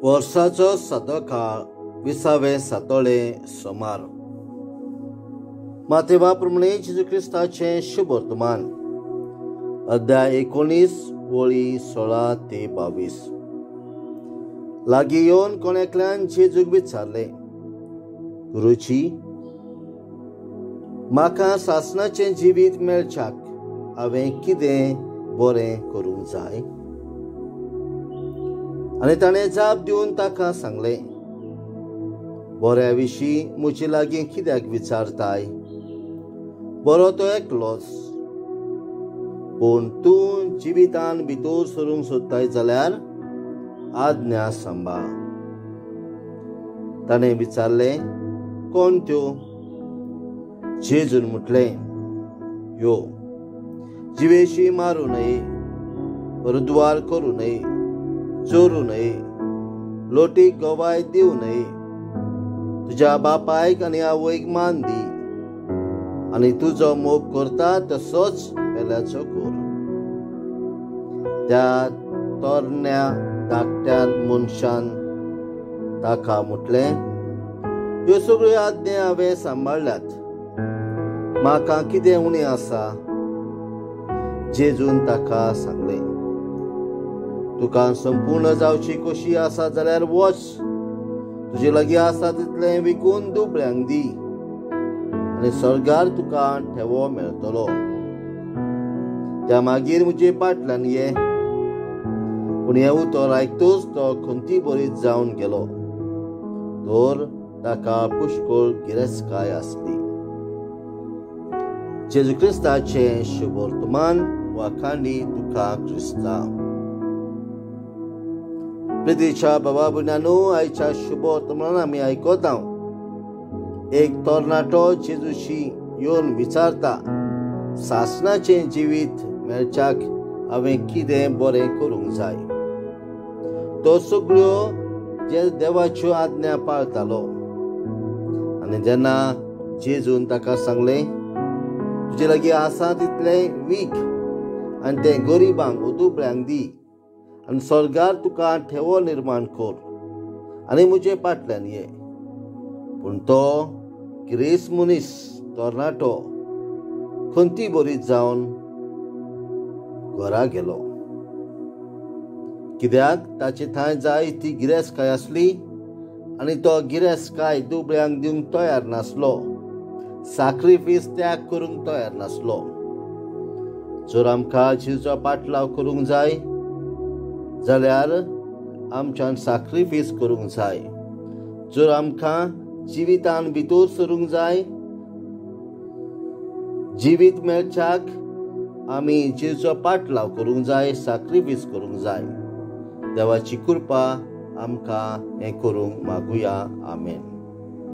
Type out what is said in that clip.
वर्साचो सदोकाळ विसावे सातोळे सोमार. मातेवा प्रमाणे जेजू क्रिस्ताचें शुभवर्तमान, अध्याय 19 वळी 16 ते 22. लागीं येवन कोण एकल्यान जेजूक विचारलें, गुरुजी, म्हाका सासणाचें जिवीत मेळच्याक हांवें कितें बरें करूंक जाय? आनी ताणें जाप दिवन ताका सांगलें, बऱ्या विशीं म्हजे लागीं कित्याक विचारताय? बरो तो एकलोच, पूण तूं जिवितान भितर सरूंक सोदताय जाल्यार आज्ञा सांबाळ. ताणें विचारलें, कोण त्यो? जेजून म्हटलें, यो, जिवेशी मारूं नये, परद्वार करूं नये, चोरू नये, लोटीक गवाय दिवं नये, तुज्या बापायक आनी आवयक मान दी, आनी तुजो मोग करता तसोच पेल्याचो कर. त्या तरण्या धाकट्या मनशान ताका म्हटलें, ह्यो सगळ्यो आज्ञा हांवें सांबाळ्ळ्यात, म्हाका कितें उणें आसा? जेजून ताका सांगलें, तुका संपूर्ण जावची कशी आसा जाल्यार वच, तुजे लागीं आसा तितलें विकून दुबळ्यांक दी, आनी स्वर्गार तुका ठेवो मेळटलो. त्या मागीर म्हजे पाटल्यान ये. पूण हें उतर आयकतूच तो खंती बरीच जावन गेलो, तर ताका पुष्कळ गिरेस्तकाय आसली. जेजू क्रिस्ताचें शुभवर्तमान. वाखाणी तुका क्रिस्ता. प्रितीच्या बाबा भयणांनो, आयच्या शुभवर्तमानान आमी आयकता एक तरणाटो जेजूशी येवन विचारता, सासणाचें जिवीत मेळच्याक हांवें कितें बरें करूंक जाय? तो सगळ्यो जे देवाच्यो आज्ञा पाळतालो. आनी जेन्ना जेजून ताका सांगलें, तुजे लागीं आसा तितलें वीक आनी तें गरिबांक दुबळ्यांक दी, आनी स्वर्गार तुका ठेवो निर्माण कर, आनी म्हजे पाटल्यान ये. पूण तो गिरेस्त मनीस तरणाटो खंती बरीच जावन घरा गेलो, कित्याक ताचे थंय जाय ती गिरेस्तकाय आसली, आनी तो गिरेस्तकाय दुबळ्यांक दिवंक तयार नासलो, साक्रिफीस त्याग करूंक तयार नासलो. जर आमकां जिवाचो पाटलाव करूंक जाय जाल्यार आमच्यान साक्रिफीस करूंक जाय. जर आमकां जिवितान भितर सरूंक जाय, जिवीत मेळच्याक आमी जिवाचो पाटलाव करूंक जाय, साक्रिफीस करूंक जाय. देवाची कृपा आमकां हें करूंक मागुया. आमेन.